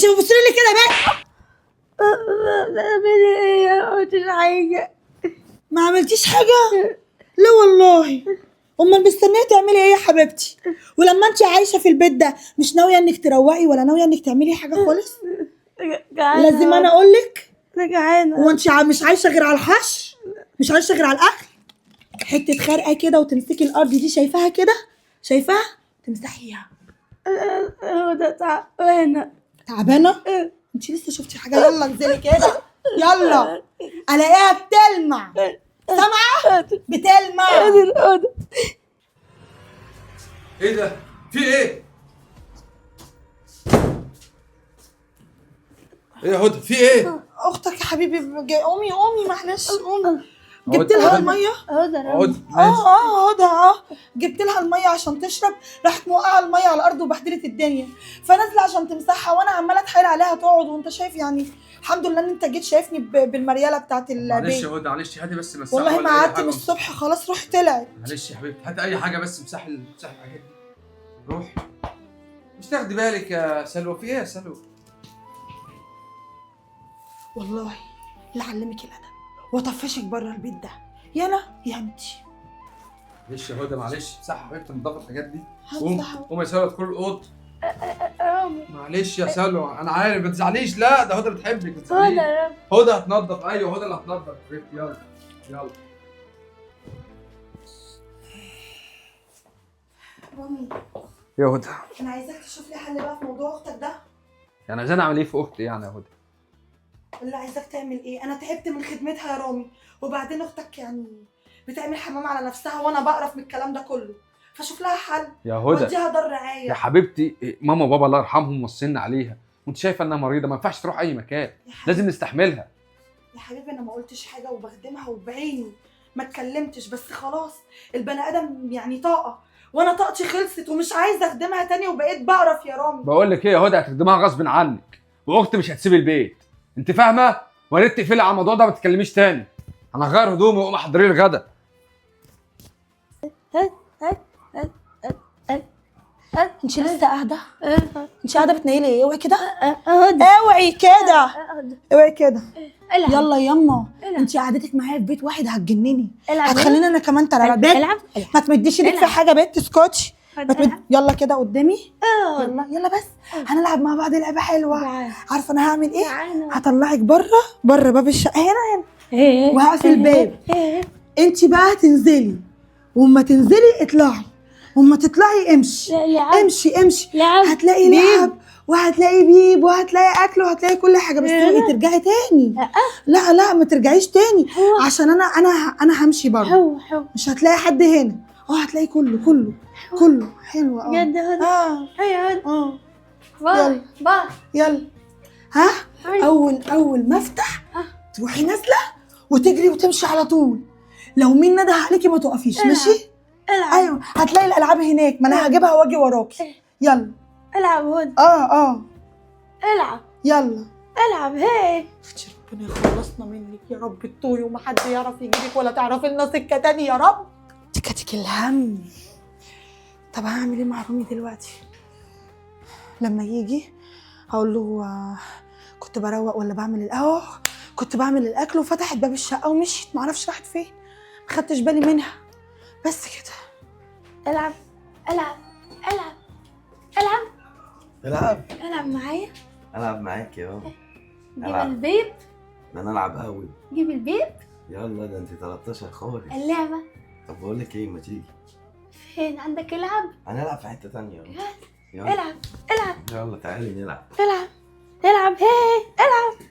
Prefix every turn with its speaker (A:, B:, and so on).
A: انت بتبصي لي كده بقى؟
B: بعمل ايه؟ ما عملتش حاجة.
A: ما عملتيش حاجة؟ لا والله. امال مستنيه تعملي ايه يا حبيبتي؟ ولما انت عايشه في البيت ده مش ناوية انك تروقي ولا ناوية انك تعملي حاجة خالص؟
B: جعانة.
A: لازم انا اقول لك؟
B: انا جعانة.
A: هو انت مش عايشه غير على الحش؟ مش عايشه غير على الاكل؟ حتة خرقه كده وتمسكي الارض دي، شايفاها كده؟ شايفاها؟ تمسحيها.
B: هو ده تعبانة.
A: تعبانة؟ انت لسه شفتي حاجة؟ يلا انزلي كده، يلا. الاقيها بتلمع، سامعه؟ بتلمع.
B: ادي الأوضة.
C: ايه ده؟ في ايه؟ ايه يا هدى؟ في ايه؟
A: اختك يا حبيبي، قومي قومي، معلش قومي. جبت لها المية.
B: هدى.
C: هدى.
A: اه هدى، جبت لها المية عشان تشرب، راحت موقعه المية على الارض وبهدلت الدنيا، فنازله عشان تمسحها وانا عماله اتحايل عليها تقعد، وانت شايف يعني الحمد لله ان انت جيت شايفني بالمرياله بتاعت
C: معلش
A: البيت.
C: يا هدى، معلش، هاتي بس مساحة.
A: والله
C: ولا
A: ما
C: أي
A: قعدت
C: حاجة.
A: من الصبح، خلاص روحي طلعت.
C: معلش يا حبيبتي، هاتي اي حاجة بس امسحي امسحي الحاجات دي. روحي. مش تاخدي بالك يا سلوى، في ايه يا سلوى؟
A: والله لا اعلمك الادب واطفشك بره البيت ده، يا انا يا انتي.
C: معلش يا هدى، معلش، امسحي يا حبيبتي، نضفي الحاجات دي. قوم
A: همسحها.
C: قوم يا سلوى، ادخلي الاوضة. معلش يا سلوى، انا عارف، ما تزعليش. لا ده هدى بتحبك، ما تزعليش.
B: هدى.
C: هدى هتنضف، ايوه هدى اللي هتنضف يا حبيبتي. يلا يلا.
A: رامي.
C: يا هدى.
A: انا عايزاك تشوف لي حل بقى في موضوع اختك ده.
C: يعني عايزين اعمل ايه في اختي يعني يا هدى؟
A: اللي عايزاك تعمل ايه؟ انا تعبت من خدمتها يا رامي، وبعدين اختك يعني بتعمل حمام على نفسها وانا بقرف من الكلام ده كله، فشوف لها حل.
C: يا هدى.
A: وديها دار رعاية.
C: يا حبيبتي، ماما وبابا الله يرحمهم وصلنا عليها، وانت شايفه انها مريضه، ما ينفعش تروح اي مكان.
A: يا حبيبي،
C: لازم نستحملها.
A: يا حبيبي انا ما قلتش حاجة وبخدمها وبعيني ما اتكلمتش، بس خلاص البني ادم يعني طاقة، وانا طاقتي خلصت ومش عايزه اخدمها تاني وبقيت بقرف يا رامي.
C: بقول لك ايه يا هدى، هتخدمها غصب عنك، واختي مش هتسيب البيت، انت فاهمه؟ ويا ريت تقفلي على الموضوع ده ما تتكلميش تاني. انا هغير هدومي واقوم احضر لي الغدا.
A: انت لسه قاعدة؟ انت قاعدة بتنيلي ايه؟ اوعي كده،
B: هدى.
A: اوعي كده، اوعي كده.
B: العب.
A: يلا يما.
B: العب.
A: انت قعدتك معايا في بيت واحد هتجنني.
B: العب.
A: هتخليني انا كمان ترى بيت.
B: العب.
A: ما تمديش ايدك في
B: العب.
A: حاجة بنت، اسكتي. ما تمد...
B: العب.
A: يلا كده قدامي.
B: اه.
A: يلا يلا بس هنلعب مع بعض لعبه حلوة. عارفه انا هعمل ايه؟
B: جعانة.
A: هطلعك بره، بره باب الشقة هنا
B: ايه.
A: وهقفل الباب.
B: ايه.
A: انت بقى هتنزلي، وما تنزلي اطلعي، وما تطلعي امشي.
B: لعب.
A: امشي امشي.
B: لعب.
A: هتلاقي
B: بيب.
A: لعب، وهتلاقي بيب، وهتلاقي اكل، وهتلاقي كل حاجة، بس اوعي ترجعي تاني. لا لا ما ترجعيش تاني،
B: هو.
A: عشان انا همشي برضه.
B: هو هو.
A: مش هتلاقي حد هنا. هتلاقي كله كله كله حلو.
B: بجد هدى. هيا هدى. bye
A: يلا.
B: bye.
A: يلا. ها، اول ما افتح تروحي نازله وتجري وتمشي على طول. لو مين نده عليكي ما تقفيش،
B: العب.
A: ماشي؟
B: العب.
A: ايوه هتلاقي الالعاب هناك، ما انا هجيبها واجي وراكي. يلا.
B: العب هدى. العب.
A: يلا.
B: العب. هي.
A: اختي ربنا يخلصنا منك يا رب، الطوي وما حد يعرف يجيبك ولا تعرفي لنا سكة تاني يا رب. تكتك الهم. طب هعمل ايه مع رامي دلوقتي؟ لما يجي هقول له كنت بروق ولا بعمل القهوة؟ كنت بعمل الاكل وفتحت باب الشقة ومشيت، معرفش راحت فين، ما خدتش بالي منها. بس كده.
B: العب العب العب العب.
D: العب.
B: العب معايا.
D: العب معاك يا بابا.
B: جيب
D: ألعب.
B: البيب.
D: ده انا العب قوي.
B: جيب البيب.
D: يلا ده انت 13 خالص.
B: اللعبة.
D: طب بقول لك ايه، ما تيجي
B: فين عندك العب؟
D: هنلعب في حتة ثانية. يلا يلا.
B: العب العب.
D: يلا تعالي نلعب.
B: العب العب. هي العب.